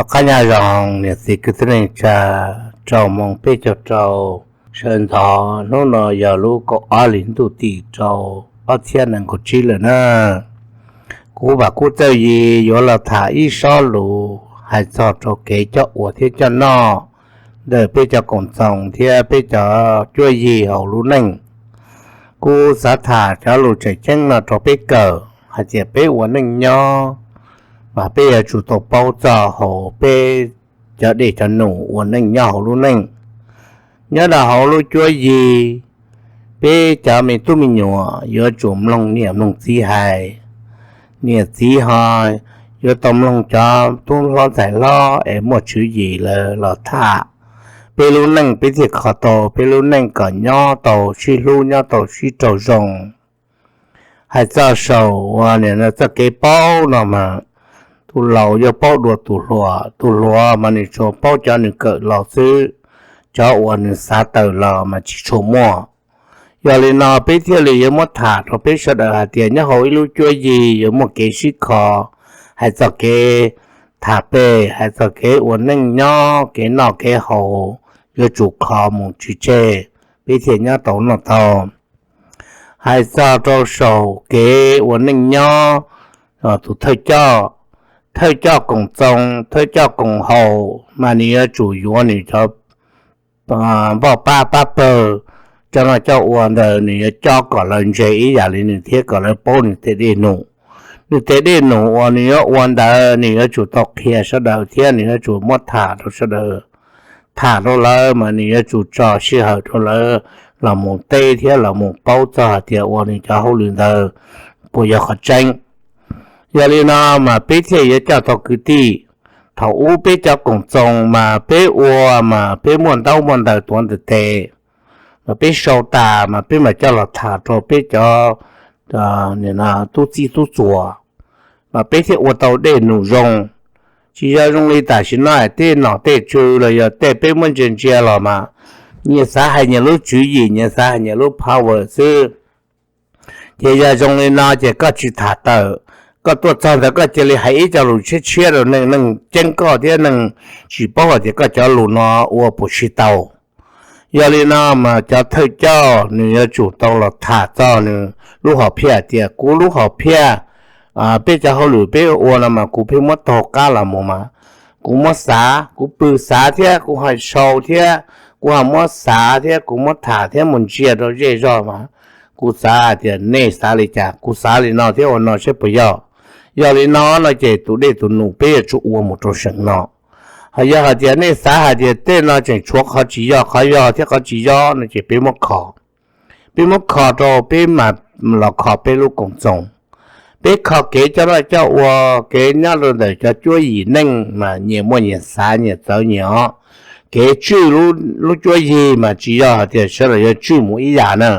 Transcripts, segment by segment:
Tom qab nyob zoo niam txiv kwv tij neej tsa, rau moo peb caug rau, sawv ntxov hnub no yog lub kaum ob hlis ntuj tim rau ob txhiab nees nkaum tsib lawm na. Kuv Vam Kub Txawj Yig yuav los tham ib sob lus hais txog rau kev coj ua thiab coj noj ntawm peb cov koom txoos thiab peb cov cuab yig hauv lub neej. Kuv xav tham cov lus tseem ceeb no rau peb kawm hais tias peb ua neej nyob mas peb yuav tsum tau paub txog hauv peb cov dej cov num ua neej nyob hauv lub neej. Nyob rau hauv lub cuab yig, peb cov me tub me nyuam yuav tsum mloog niam mloog txiv hais. Niam txiv ho yuav tau mloog cov tub hlob ntxhais hlob es muaj tswv yim lawv los tham. Peb lub neej peb thiaj kho tau, peb lub neej kom nyob tau sib hlub nyob tau sib raug zoo. Hais txog saum uas nim no txoj kev paub no mas tus laus yuav paub dua tus hluas, tus hluas mas nws tsuas paub cov nws kawm los xwb, cov uas nws xav tawm los mas tsis tshua muaj. Yog li no peb thiaj li yuav muab tham rau peb sawv daws hais tias nyob hauv ib lub cuab yig yuav muaj kev sib kho, hais txog kev tham pem, hais txog kev ua neej nyob, kev noj kev haus, yuav tsum kho mus tsis tseg, peb thiaj nyob tau noj tau. Hais txog rau saum kev ua neej nyob, tus thawj coj, thawj coj koom txoos, thawj coj koom haum mas nws yuav tsum yuav nws cov npoj pab pab pawg coj noj coj ua ntawd nws yuav coj kom lawv ntse ib yam li nws thiab kom lawv paub nws tej dej num. Nws tej dej num uas nws yuav ua ntawd nws yuav tsum tau qhia sawv daws thiab nws yuav tsum muab tham rau sawv daws. Tham rau lawv mas nws yuav tsum tso sij hawm rau lawv los mus teb thiab los mus paub txog hais tias ua nws cov hauj lwm ntawd puas yog qhov tseeb. Yog li no mas peb thiaj yuav coj tau kwv tij. Thaum ub peb cov koom txoos mas peb ua mas peb muaj ntaub muaj ntawv tuav ntawm tes, mas peb sau tas mas peb mam coj los tham rau peb cov tub txib tub txuas, mas peb thiaj ua tau dej num zoo. Tsis yog zoo li tam sim no tej nom tej tswv los yog tej peb muab ntsia ntsia los mas nyias xav hais nyias lub tswv yim, nyias xav hais nyias lub power xwb. Ces yog zoo li no ces koj tsis tham tawm, koj tuaj txog ntawd koj cia li hais ib co lus tshiab tshiab rau neeg, neeg ceeb koj thiab neeg tsis paub hais tias koj cov lus no ua puas tsis tau. Yog li no mas cov thawj coj nws yuav tsum tau los tham txog nws lub hom phiaj tias kuv lub hom phiaj, peb cov hauj lwm peb ua no mas kuv pheej muab taug qab los mus mas kuv muab xav, kuv pw xav thiab kuv ho sau thiab kuv ho muab xav thiab kuv muab tham thiab mus ntsia rau zej zog mas kuv xav hais tias nej xav li cas, kuv xav li no thiab ua no saib puas yog. Yog li no no ces tus dej tus num peb yuav tsum ua mus rau seem no. Ho yog hais tias nej xav hais tias tej no tseem tshuav qhov tsis yog qhov yog thiab qhov tsis yog no ces peb muab kho, peb muab kho rau peb mam los kho peb lub koom txoos. Peb kho kev coj noj coj ua, kev nyob rau ntawm cov cuab yim neej mas nyias muaj nyias xav nyias txawv nyias os. Kev tswj lub cuab yig mas tsis yog hais tias sawv daws yuav tswj mus ib yam na.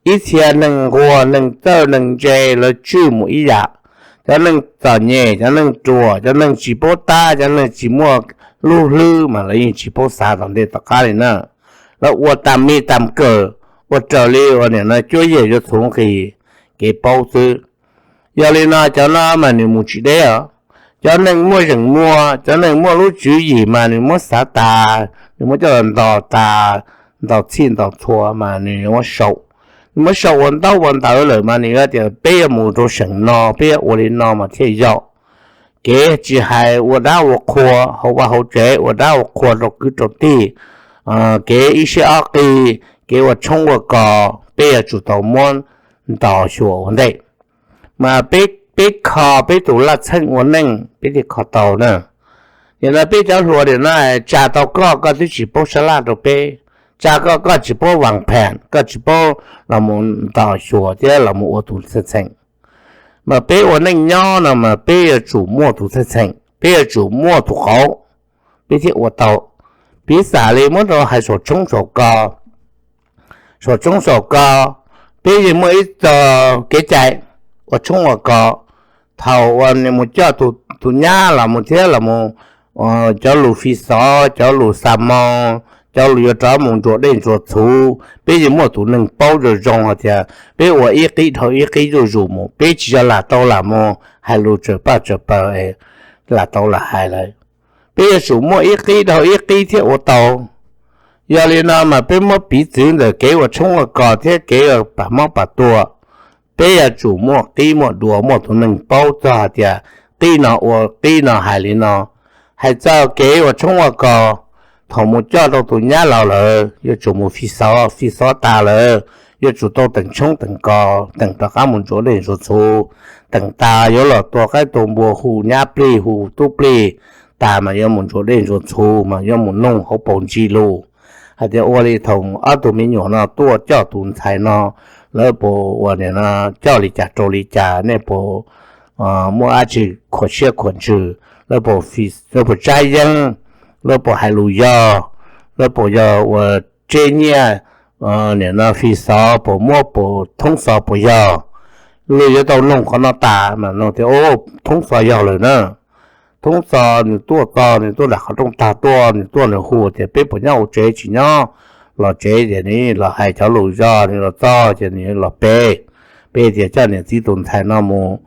Ib txhia neeg nquag neeg txawj neeg ntse lawv tswj mus ib yam. Cov neeg txom nyem, cov neeg ruam, cov neeg tsis paub tab, cov neeg tsis muaj lub hlwb mas lawv yeej tsis paub xav tom ntej tom qab li na. Lawv ua tas me tas kawm, ua raws li uas nim no cuab yig yuav txhuv nqis kev paub xwb. Yog li no cov no mas nws mus tsis deb os. Cov neeg muaj zeem muag, cov neeg muaj lub tswv yim mas nws muab xav tas, nws muab coj los ntaus tas, ntaus txhij ntaus txhua mas nws muab sau, nws muab sau ua ntaub ua ntawv lawm mas nws yuav tias peb yuav mus rau seem no, peb yuav ua li no mas thiaj yog. Kev tsis hais ua dab ua qhua hauv vaj hauv tsev, ua dab ua qhua rau kwv rau tij, kev ib siab ob qig, kev ua tshoob ua kos, peb yuav tsum tau muab ntos xyuas ua ntej. Mas peb kho peb tus laj txheej ua neej peb thiaj kho tau na. Nim no peb cov hluas nim no tsa tau koj, koj twb tsis paub sab laj rau peb, tsa koj, koj tsis paub vaas phees, koj tsis paub los mus ntos xyuas thiab los mus ua tus txheej txheem. Mas peb ua neej nyob no mas peb yuav tsum muaj tus txheej txheem, peb yuav tsum muaj tus qauv, peb thiaj ua tau. Piv xam li muab rau hais saum tshoob saum kos, saum tshoob saum kos, peb yeej muaj ib txog kev cai ua tshoob ua kos. Thaum uas nws mus coj tus nyab los mus thiab los mus, cov lus fi xov, cov lus xa moo, cov lus yuav rov mus ntsuas dej ntsuas txhuv, peb yeej muaj tus neeg paub zoo zoo hais tias peb ua ib qib dhau ib qib zuj zus mus, peb tsis yog lam tau lam mus hais lus tsawm paj tsawm paws, lam tau lam hais lawm. Peb yuav tsum muaj ib qib dhau ib qib thiaj ua tau. Yog li no mas peb muab piv txwv ntawm kev ua tshoob ua kos thiab kev ua pam mob pam tuag, peb yuav tsum muaj qib muaj dua, muaj tus neeg paub txog hais tias qib no ua qib no hais li no. Hais txog kev ua tshoob ua kos, thaum mus coj rau tus nyab laus lawm yuav tsum mus fi xov, fi xov tas lawm yuav tsum tau teem tshoob teem kos, teem rov qab mus ntsuav dej ntsuav txhuv. Teem tas yuav los tua qaib tua npua, hu nyab plig hu tub plig tas mas yuav mus ntsuav dej ntsuav txhuv, mas yuav mus noog hauv paus ntsis lus hais tias ua li thaum ob tug me nyuam no tuaj coj tus ntxhais no, lawv puas ua ni no, coj li cas rau li cas, nej puas muaj dab tsi khuam siab khuam ntsws, lawv puas tsab yeeb, lawv puas hais lus yog, lawv puas yog ua tseb nyiaj, ni no fi xov puas muab puas thoob xov puas yog. Luag yuav tau noog qhov no tas mas noog tias, Thoob xov yog lawm na. Thoob xov nws tuaj txog, nws tuaj nram qhov rooj tag tuaj, nws tuaj nws hu tias peb puas nyob hauv tsev tsis nyob, los tsev ces nws los hais cov lus zog, nws los txog ces nws los pe, pe tias coj niam txiv tus ntxhais no mus,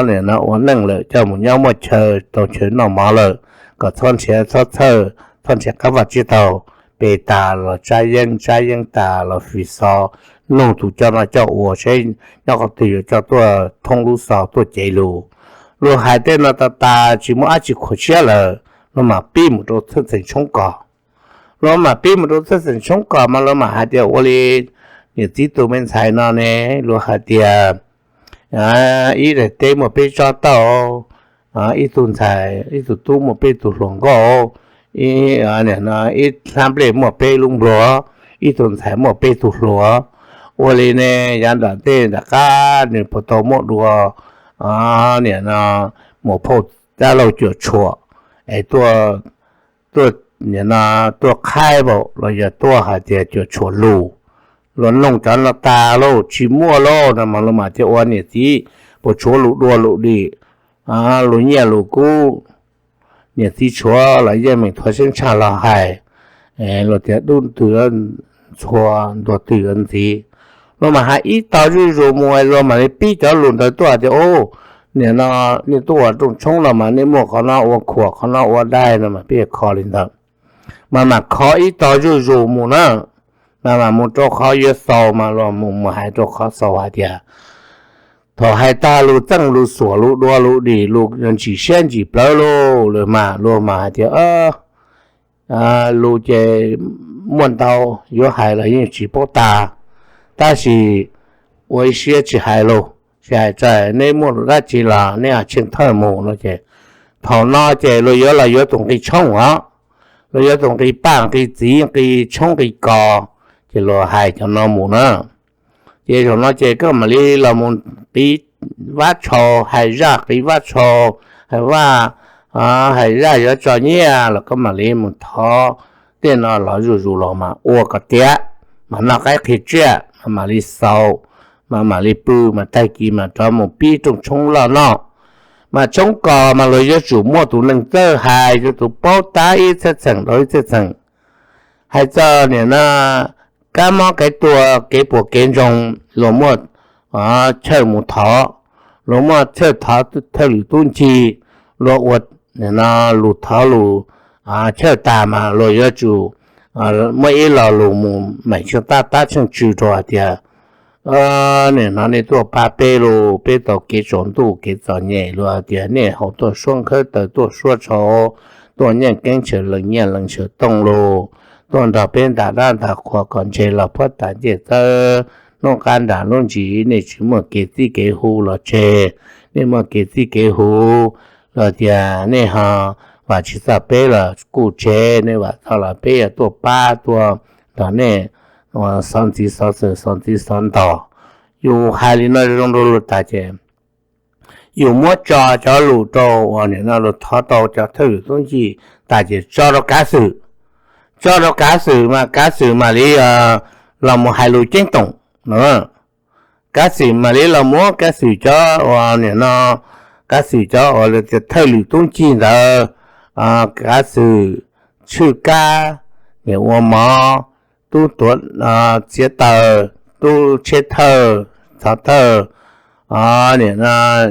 ni no ua neej lawm, coj mus nyob muaj chaw tau chaw noj mov lawm, kom txhob nrhiav txhob txhawj, txhob nrhiav qab vaj tsib taug. Pe tas los tsab yeeb, tsab yeeb tas los fi xov, noog tus coj noj coj ua seb nyob qhov twg yuav coj tuaj thoob lub xov tuaj cev lus. Luag hais tej no tas tas tsis muaj dab tsi khuam siab lawm, luag mam pib mus rau txheej txheem tshoob kos. Luag mam pib mus rau txheej txheem tshoob kos mas luag mam hais tias ua li niam txiv tus me ntxhais no ne, luag hais tias ib daim teb muaj peb tsob tauj, ib tug ntxhais ib tug tub muaj peb tug hluas nkauj, ib hlab nplej muaj peb lub npluag, ib tug ntxhais muaj peb tug hluas. Ua li ne, yav nram ntej nram qab nws puas tau muaj dua, ni no, muam phauj dab laug cuam tshuam es tuaj, tuaj, ni no, tuaj qhaib npaum los yog tuaj hais tias cuam tshuam lus? Luag noog cov no tas lauj, tsis muaj lauj no mas luag mam tias ua niam txiv puas tshuav lus dua lus dim, lus nyiaj lus kub, niam txiv tshuav los yeej meem thuav seeb tshaj los hais, luag tias dub twg ntxhua ntuag twg ntxiv. Luag mam hais ib tog zuj zus mus, luag mam li pib cov lus ntawd tuaj hais tias, Ub, nim no nej tuaj ua rooj tshoob no mas nej muaj qhov no ua khuam, qhov no ua daig no mas peb kho li ntawd. Mas mam kho ib tog zuj zus mus na, mas mam mus rau qhov yuav xaus mas luag mus mus hais rau qhov xaus hais tias thaum hais tag lus txeej lus xuam lus dua lus dim lus ntsim siab ntsim plawv lauj, lawm mas luag mas hais tias lus ces muaj ntau, yuav hais los yeej tsis paub tas, tab sis ua ib siab tsis hais lauj, tsis hais txawm neb muaj lus dab tsi los neb ho tsheej thawj mus no ces thaum no ces luag yuav los yuav tus nqi tshoob os, luag yuav tus nqi paj nqi txiv nqi tshoob nqi kos, ces luag hais cov no mus na. Ces zaum no ces koj mam li los mus qiv vab tshau, hais zaj qiv vab tshau, hais vaj, hais zaj yuav tso nyiaj los koj mam li mus thov tej no los zuj zus los mas ua kom tiav, mas noj qaib qhia tsiaj, mas mam li xaus, mas mam li pw, mas tag kis mas rov mus pib rooj tshoob loj noj. Mas tshoob kos mas luag yuav tsum muaj tus neeg txawj hais, yuav tus paub tab ib txheej txheem dhau ib txheej txheem. Hais txog nim no kab mob kev tuag kev puas kev ntsoog luag muaj chawj mus thov, luag muaj chawj thov thawj lwm tub ncig, luag ua lus thov lus chawj tas mas luag yuav tsum muaj ib lo lus mus meem tsheej tab tab tsheej tsw rau hais tias nim no nej tuaj pab peb los peb tau kev tsaus ntuj kev txom nyem, luag hais tias nej haus tuaj suab nkhawb taws tuaj suab tshau, tuaj nyeej keeb ntshaw lees nyiaj lees ntshaw tooj los tuaj nrog peb ntam dab ntam qhua kom ntseg los puab tas ncej txawb, hnub qab nram lub ntsis nej tsis muaj kev txib kev hu los tseg, nej muaj kev txib kev hu los tias nej ho vam tsis txog peb los kuj tseg, nej vam txog los peb yuav tuaj pab tuaj nrog nej xov ntxiv xov xwm xov ntxiv xov ntau. Yus hais li no zoo rau luag tas ces yus muab tso cov lus rau uas nim no luag thov tau cov thawj lwm tub ncig tas ces tso rau kav xwm. Tso rau kav xwm mas kav xwm mam li los mus hais lus ceeb toom no. Kav xwm mam li los muab kav xwm cov uas nim no, kav xwm cov uas thawj lwm tub ncig ntawd, kav xwm tshwj kab, niam ua mov, tub tuav txiav taws, tub tsheb thawj, txhov thawj,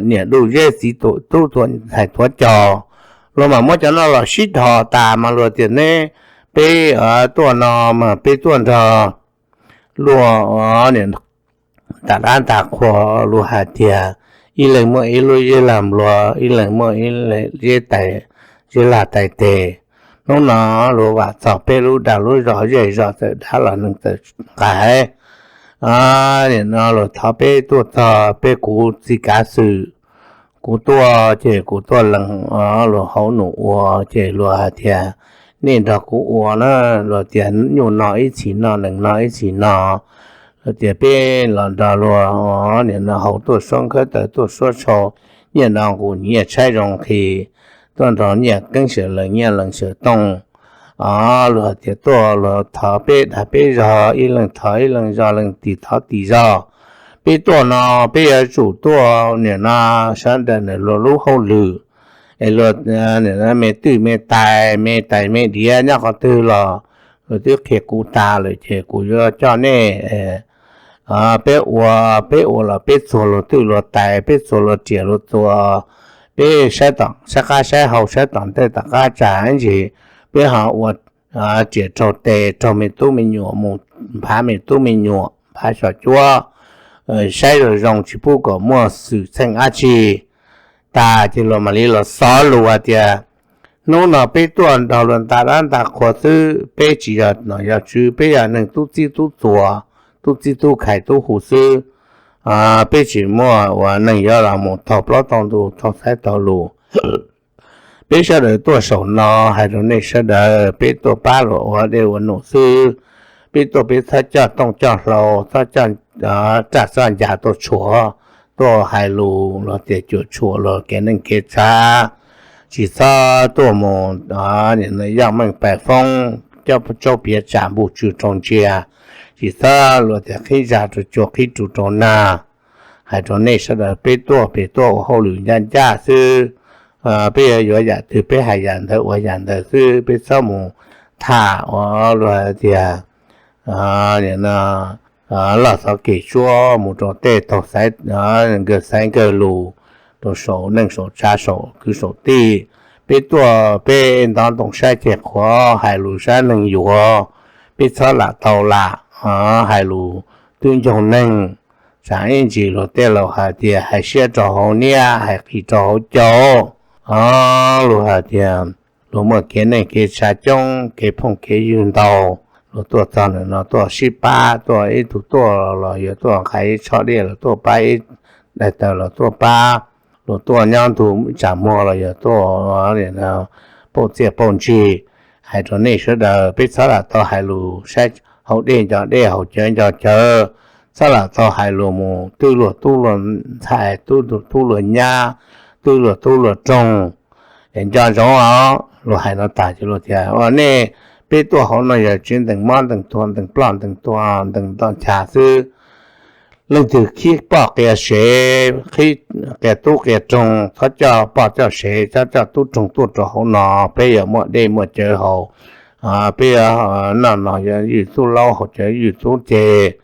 niam duj zeb txiv tub tuav ntxhais tuav cos, luag mam muab cov no los sib dhos tas mas luag tias neb, peb tuaj no mas peb tuaj nrog luag nim nta dab nta qhua, luag hais tias ib leeg muaj ib lub zeb lag nplua, ib leeg muaj ib zeb tais, zeb lag tais tes. Hnub no luag vam txog peb lub dag lub zog zej zog txawm dab los neeg txawm nqa hais. Nim no luag thov peb tuaj txog peb kuv txiv kav xwm, kuv tuaj ces kuv tuaj lees luag hauv num ua ces luag hais tias nej nrog kuv ua na, luag tias nyuj no ib txhis no, nees no ib txhis no. Luag tias peb los nrog luag nim no haus tuaj suab nkhawb taws tuaj suab tshau, nyiaj no nqus nyiaj tshaib zoo nqhis, tuaj nrog nyiaj keeb sawv lees nyiaj lees sawv tooj. Luag tias tuaj luag thov peb dag peb zog, ib leeg thov ib leeg zog, leej tis thov tis zog. Peb tuaj no peb yuav tsum tuaj nim no sawv daws nim luag lub hauj lwm, es luag nim no me twj me tais me tais me diav nyob qhov twg los luag twb qhia kuv tas lawm ces kuv yuav coj nej peb ua, peb ua los peb txuag luag twj luag tais, peb txuag luag riam luag txuas, peb saib tom saib qab saib hau saib tom ntej tom qab tsam ib ntsis peb ho ua riam raug tes raug me tub me nyuam mus, nphav me tub me nyuam nphav xyom cuab, saib zoo zoo tsis pub kom muaj xwm txheej dab tsi. Tas ces luag mam li los xov lus hais tias hnub no peb tuaj nrog luag nta dab nta qhua xwb, peb tsis yog nom yog tswv, peb yog neeg tub txib tub txuas, tub txib tub khais tub hu xwb. Peb tsis muaj uas neeg yuav los mus taug plaub taug ntug taug xaiv taug lus. Peb sawv daws tuaj saum no hais rau nej sawv daws, peb tuaj pab luag ua dej ua num xwb. Peb tuaj peb txhob coj tooj coj hlau, txhob coj raj txoj ncas tuaj tshuam, tuaj hais lus los tias cuam tshuam luag kev neej kev tsav. Tsis txhob tuaj mus yoj meej pais foob, coj tsaub piav tsam npuj tsw rau ntsia. Tsis txhob luag tias qhib zaj rau cua qhib ru rau nag. Hais rau nej sawv daws, peb tuaj pem tuaj ua hauj lwm ncaj ncaj xwb. Peb yuav yuav yam twg peb hais yam ntawd ua yam ntawd xwb, peb txhob mus tham ua luag tias loj xov kev suab mus rau tej taug xaiv nkawg xaiv nkawg lus rau saum neej saum tsav saum kwv saum tij. Peb tuaj peb ntov ntoo saib ceg qhuav hais lus saib neeg yuav, peb txhob lam tau lam hais lus twb ncoog neeg. Tsam ib ntsis luag tej laus hais tias hais siab rau hauv niab hais qis rau hauv caug. Luag hais tias luag muaj kev neej kev tsav coob kev phooj kev ywg ntau. Luag tuaj txog ntawm no tuaj sib pab, tuaj ib tug tuaj los yog tuaj nqa ib tshob dej los tuaj pab, ib daim taws los tuaj pab, luag tuaj nyob ntug tsam muag los yog tuaj pauj txiaj pauj ntsig. Hais rau nej sawv daws, peb txhob lam tau hais lus saib haus dej nco dej haus cawv nco cawv, txhob lam tau hais lus mus twb luag tub luag ntxhais, twb luag tub luag nyab, twb luag tub luag roog. Es nco ntsoov os. Luag hais no tas ces luag tias ua nej, peb tuaj hauv no yog tsev ntees mob ntees tuag ntees ploj ntees tuag ntees nto ncha xwb. Leej twg khib poj qia sev, qia tub qia roog, txhob coj poj coj sev, txhob coj tub roog tuaj rau hauv no. Peb yuav muaj dej muaj cawv haus, peb yuav noj no yuav ywj tub laub haus cawv ywj tub ceg.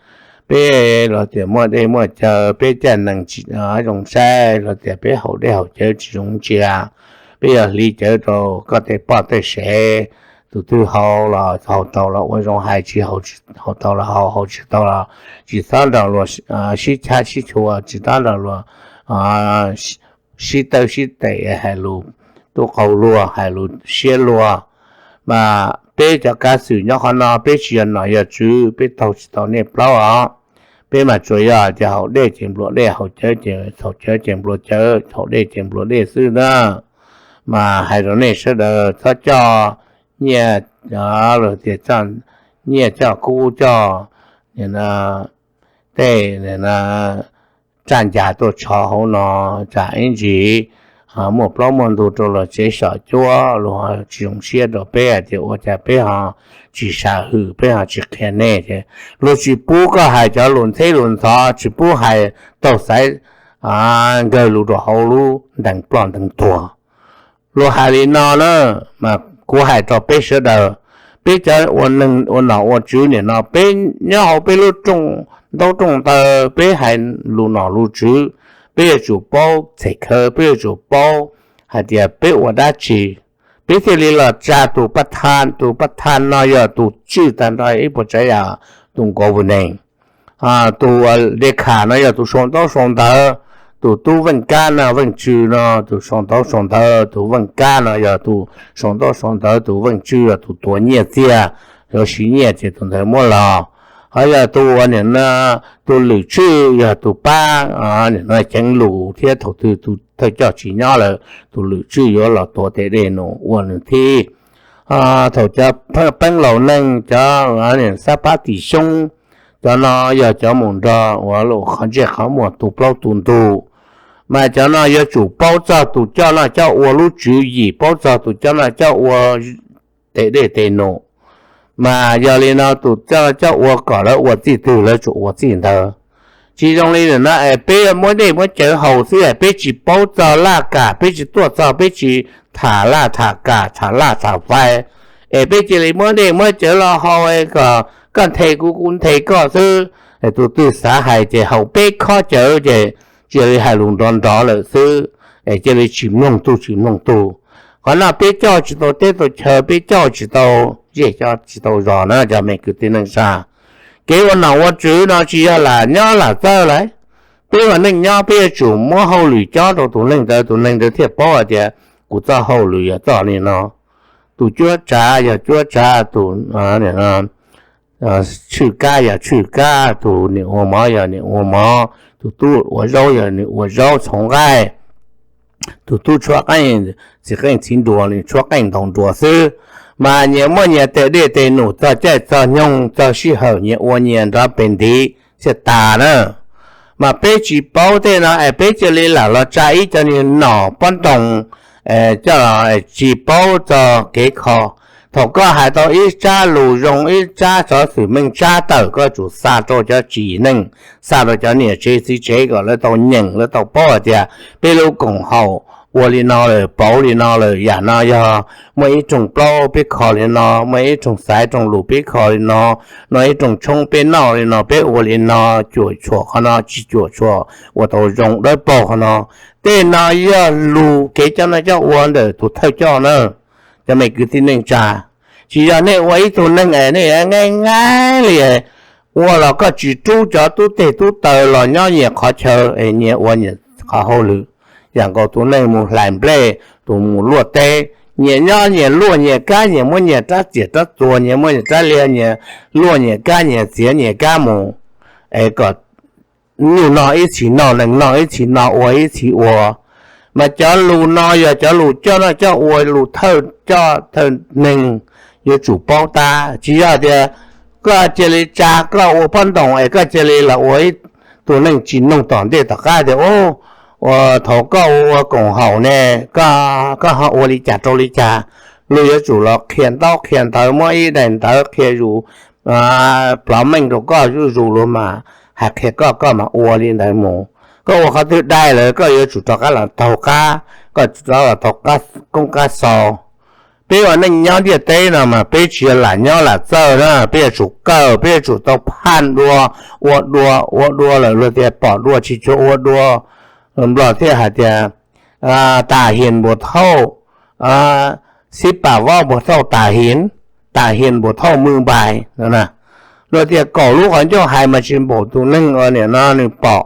Peb los tias muaj dej muaj cawv, peb caij nees tsis zoo saib, los tias peb haus dej haus cawv tsis zoo ntsia. Peb yuav hliv cawv rau koj tej poj tej sev, tus twg haus los haus tau los ua zoo hais, tsis haus tau los haus, haus tsis tau los tsis txhob nrog luag sib chab sib chua, tsis txhob nrog luag sib tawb sib tes hais lus tub qaug luag hais lus siab luag. Mas peb cov kav xwm nyob qhov no peb tsis yog nom yog tswv, peb taug tsis tau nej plaub os. Peb mas tsuas yog tias haus dej ces nplua dej, haus cawv ces, haus cawv ces nplua cawv, haus dej ces nplua dej xwb na. Mas hais rau nej sawv daws txhob coj nyiaj, los tias coj nyiaj coj kub coj tej raj ncas tuaj tshov hauv no, tsam ib ntsis muaj plaub muaj ntug rau luag tsev xyom cuab, luag tsis zoo siab rau peb hais tias ua cas peb ho tsis sam hwm, peb ho tsis qhia nej ces luag tsis pub koj hais cov lus ntxheb lus ntxhov, tsis pub hais taug xaiv nkawg lus rau hauv lub ntees ploj ntees tuag. Luag hais li no na, mas kuv hais rau peb sawv daws, peb cov ua neeg ua nom ua tswv nim no peb nyob hauv peb lub rooj ntaub rooj ntawv, peb hais lus nom lus tswv, peb yuav tsum paub txhem khawv, peb yuav tsum paub hais tias peb ua dab tsi, peb thiaj li los tsa tus pab thaj. Tus pab thaj no yog tus tswj tag nrho ib puas tsav yam, tus governor, tus dej kham no yog tus sau ntaub sau ntawv, tus tub veej kab no, veej tswv no tus sau ntaub sau ntawv, tus veej kab no yog tus sau ntaub sau ntawv, tus veej tswv yog tus tuav nyiaj txiag, yuav siv nyiaj ces tus ntawd muab los. Ho yog tus ua nim no, tus lwm tswj yog tus pab nim no ceev lus thiab thaum twg tus thawj coj tsis nyob lawm tus lwm tswj yuav los tuav tes dej num ua nws thib. Thaum cov peeb laus neeg, cov xab pab tim xyoob, cov no yog cov mus nrog ua lub qhov ntsej qhov muag tu plaub tu ntug, mas cov no yuav tsum paub txog tus coj noj coj ua lub tswv yim, paub txog tus coj noj coj ua tes dej tes num. Mas yog li no tus coj noj coj ua kom lawv ua txij twg lawv tsum ua txij ntawd. Tsis zoo li nim no es peb muab dej muab cawv haus xwb es peb tsis paub txog laj kam, peb tsis tuaj txog, peb tsis tham laj tham kam, tham laj tham fais, es peb cia li muab dej muab cawv los haus kom koj nthe kuv kuv nthe koj xwb. Tus twg xav hais ces haus peb khob cawv ces cia li hais lus nrov nrov lawm xwb, es cia li tsis mloog tug tsis mloog tug. Qhov no peb coj tsis tau teb tau chaw, peb coj tsis tau zej coj tsis tau zos na cov me kwv tij neej tsa. Kev ua nom ua tswv no tsis yog lam nyob lam txawj lawm. Peb ua neej nyob peb yuav tsum muab hauj lwm cob rau tus neeg ntawd, tus neeg ntawd thiaj paub hais tias kuv txoj hauj lwm yog txoj li no. Tus cuab tsav yog cuab tsav, tus tshwj kab yog tshwj kab, tus niam ua mov yog niam ua mov, tus tub ua zaub yog nws ua zaub txhoov nqaij, tus tub tshuab qeej, txiv qeej txiv nruas nws tshuab qeej ntaus nruas xwb. Mas nyias muaj nyias tes dej tes num txog caij txog nyoog txog sij hawm nyias ua nyias nrov pes ntiv thiaj tas na. Mas peb tsis paub tej no es peb cia li lam los tsa ib co niag nom pob ntoos coj los tsis paub txog kev kho. Thaum koj hais tau ib tsab lus zoo, ib tsab xov xwm meej tsab tawm, koj tsum xa rau cov tsim neej, xa rau cov niam tsev txiv tsev kom lawv tau nyeem lawv tau paub hais tias peb lub koom haum ua li no lawm, pauv li no lawm, yam no yog muaj ib rooj plaub peb kho li no, muaj ib rooj xaiv rooj lus peb kho li no, no ib rooj tshoob peb noj li no, peb ua li no, cuam tshuam qhov no tsis cuam tshuam, ua tau zoo dawb paug qhov no. Tej no yog lus kev coj noj coj ua ntawm tus thawj coj na. Cov me kwv tij neej tsa, tsis yog nej ua ib tug neeg es nej nqaij nqaij li ua los koj tsis rub cov tub teg tub taw los nyob nyias qhov chaw es nyias ua nyias qhov hauj lwm. Yam nkaus tus neeg mus hlais nplej, tus mus luaj teb, nyias nyob nyias luaj nyias kab, nyias muab nyias rab txiam rab txuas, nyias muab nyias rab liag, nyias luaj nyias kab, nyias txiav nyias kab mus, es kom nyuj noj ib txhis noj, nees noj ib txhis noj, ua ib txhis ua. Mas cov lus no yog cov lus coj noj coj ua, lus thawj coj thawj neeg yuav tsum paub tab. Tsis yog tias koj cia li tsa koj ua pob ntoos es koj cia li los ua ib tug neeg tsis noog tom ntej tom qab tias, ua, thaum koj ua koom haum ne, koj ho ua li cas rau li cas. Lus yuav tsum los qhia ntaub qhia ntawv, muab ib daim ntawv qhia zus plov meej rau koj zuj zus lus mas hais qhia koj, koj mas ua li ntawd mus. Koj ua qhov twg dai lawm koj yuav tsum rov qab los taug qab, koj rov los taug koob qab xau. Peb ua neej nyob ntiaj teb no mas peb tsis yog lam nyob lam txawj na, peb yuav tsum kawm, peb yuav tsum tau phaj dua, ua dua, ua dua lawm luag tias pom dua tsis tshua ua dua. Nplog thiaj hais tias, tas hiền mùa thâu, xib pam vót mùa thâu tas hiền, tas hiền mùa thâu mưa bay no. Luag tias kaum lub qhov ncauj hais mas tsis npaum tus neeg ua nim no nws pom,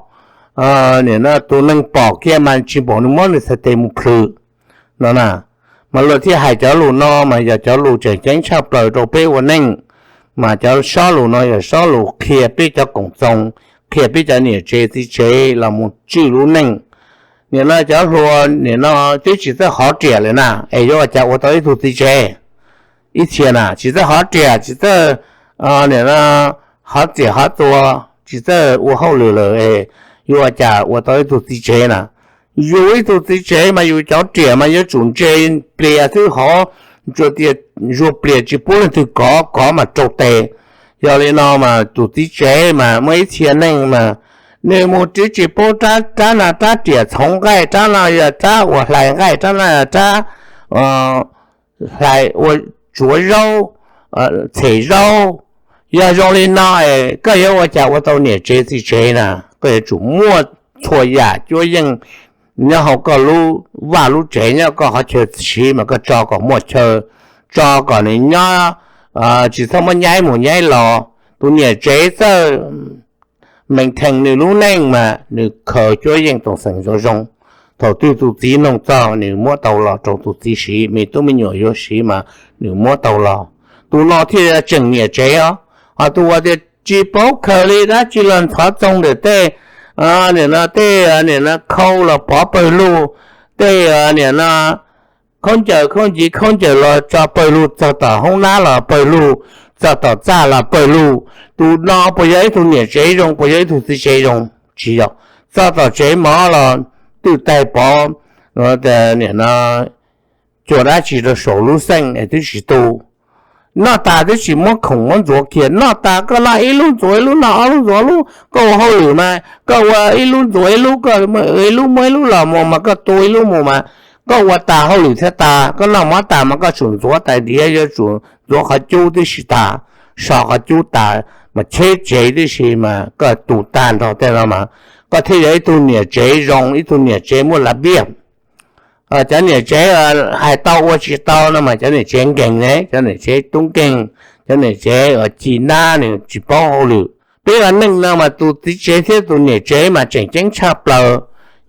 nim no tus neeg pom kiag mas tsis npaum nws muab nws txhais tes mus plhws no na. Mas luag thiaj hais cov lus no mas yog cov lus tseem ceeb tshaj plaws rau peb ua neej. Mas cov sob lus no yog sob lus qhia peb cov koom txoos, qhia peb cov niam tsev txiv tsev los mus tswj lub neej. Nim no cov hluas nim no twb tsis txawj hov riam lawm na, es yuav ua cas ua tau ib tug txiv tsev? Ib txhia na tsis txawj hov riam, tsis txawj, nim no hov txiam hov txuas, tsis txawj ua hauj lwm lawm, yuav ua cas ua tau ib tug txiv tsev na? Yus ib tug txiv tsev mas yus cov riam mas yuav tsum ntse plias xwb, hov ntsuas tias zuag plias tsis pub leej twg kov, kov mas rau tes. Yog li no mas tus txiv tsev mas muaj ib txhia neeg mas nws mus twb tsis paub rab, rab no rab riam txhoov nqaij, rab no yog rab uas hlais nqaij, rab no yog rab hlais ua tsuav zaub, txhem zaub. Yog zoo li no es koj yuav ua cas ua tau niam tsev txiv tsev na? Koj yuav tsum muaj txhua yam cuab yeej nyob hauv koj lub vaj lub tsev, nyob koj qhov chaw siv mas koj tso kom muaj chaw, tso kom nws nyob, tsis txhob muab nyaib mus nyaib los. Tus niam tsev txawj maintain nws lub neej mas nws khaws cuab yeej toom xeem zoo zoo. Thaum twg tus txiv noog txog nws muab tau los rau tus txiv siv, me tub me nyuam yuav siv mas nws muab tau los. Tus no thiaj tseem niam tsev os. Ho tus uas tias tsis paub khaws li dab tsi los ntxhov txoog ntawm tej, nim no tej, nim no khau los pov pawg lug, tej, nim no khaub ncaws khaub nciv khaub ncaws los tso pawg lug, txog tom hoob nab los pawg lug, txog tom txaj los pawg lug. Tus no puas yog ib tug niam tsev zoo, puas yog ib tug txiv tsev zoo? Tsis yog. Txog tom tsev mov los twb taig pov, nim no cua dab tsi rau saum lub xeej es twb tsis tu. Noj tas twb tsis muab khoom muab ntxuav kiag, noj tas koj noj ib lub ntxuav ib lub, noj ob lub ntxuav ob lub. Koj ua hauj lwm mas koj ua ib lub ntxuav ib lub, koj ib lub muab ib lub los mus mas koj tu ib lub mus mas. Koj ua tas hauj lwm thiab tas, koj noj mov tas mas koj tsum ntxuav tais diav, yuav tsum ntxuav qhov cub tib si tas, so qhov cub tas mas cheb tsev tib si mas koj tu tag nrho tej no mas koj thiaj yog ib tug niam tsev zoo, ib tug niam tsev muaj la biaj. Cov niam tsev hais tau ua tsis tau no mas cov niam tsev nkeeg ne, cov niam tsev tub nkeeg, cov niam tsev uas ci nab nws tsis paub hauj lwm. Peb ua neej no mas tus txiv tsev thiab tus niam tsev mas tseem ceeb tshaj plaws,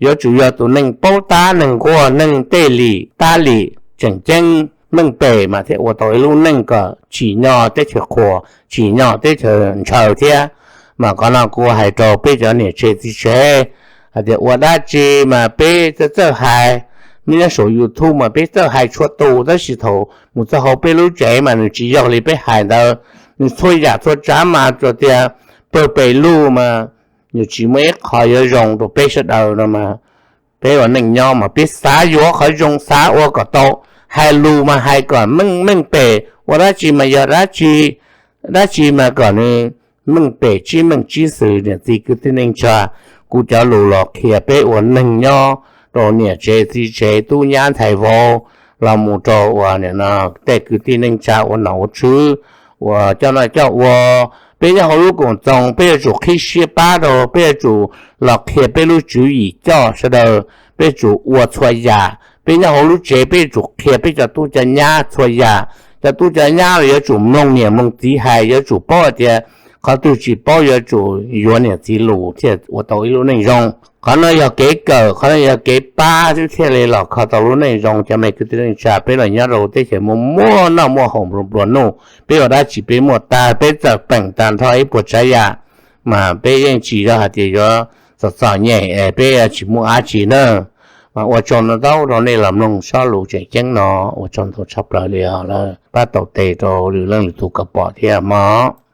yuav tsum yog tus neeg paub tab neeg nquag, neeg tej lim tab lim tseem ceeb meej pem mas thiaj ua tau ib lub neej kom tsim nyog teb chaws qhuas, tsim nyog teb chaws ntshaw thiab. Mas qhov no kuv hais rau peb cov niam tsev txiv tsev hais tias ua dab tsi mas peb txawj txawj hais, nyob saum YouTube mas peb txawj hais txhua tus, tab sis thaum mus txog hauv peb lub tsev mas nws tsis yog li peb hais ntawd. Nws txhua yam txhua tsav mas tsuas tias pawg pes lug mas nws tsis muaj ib qho yuav zoo rau peb sawv daws no mas peb ua neej nyob mas peb xav yuav qhov zoo, xav ua kom tau, hais lus mas hais kom meej meej pem, ua dab tsi mas yog dab tsi, dab tsi mas kom nws meej pem tsib meej tsib xwm. Niam txiv kwv tij neej tsa, kuv cov lus los qhia peb ua neej nyob rau niam tsev txiv tsev tub nyab ntxhais vauv los mus rau uas nim no tej kwv tij neej tsa ua nom ua tswv uas coj noj coj ua. Peb nyob hauv lub koom txoos peb yuav tsum qhib siab pab rau, peb yuav tsum los qhia peb lub tswv yim coj sawv daws, peb yuav tsum ua txhua yam. Peb nyob hauv lub tsev peb yuav tsum qhia peb cov tub cov nyab txhua yam. Cov tub cov nyab los yuav tsum mloog niam mloog txiv hais, yuav tsum paub hais tias qhov twg tsis paub yuav tsum yuav niam txiv lus thiaj ua tau ib lub neej zoo. Qhov no yog kev kawm, qhov no yog kev pab xwb thiaj li los kho tau lub neej zoo. Cov me kwv tij neej tsa, peb los nyob rau teb chaws muaj muaj noj muaj haus nplua nuj, peb ua dab tsi peb muaj tag, peb txawm peem tag nrho ib puas tsav yam mas peb yeej tsis yog hais tias yuav txom txom nyem es peb tsis muaj dab tsi na. Mas ua tsaug ntau ntau rau nej los mloog sob lus tseem ceeb no, ua tsaug ntau tshaj plaws li os. Lawv pab tau tes rau lwm leej lwm tus kom pom thiab mog.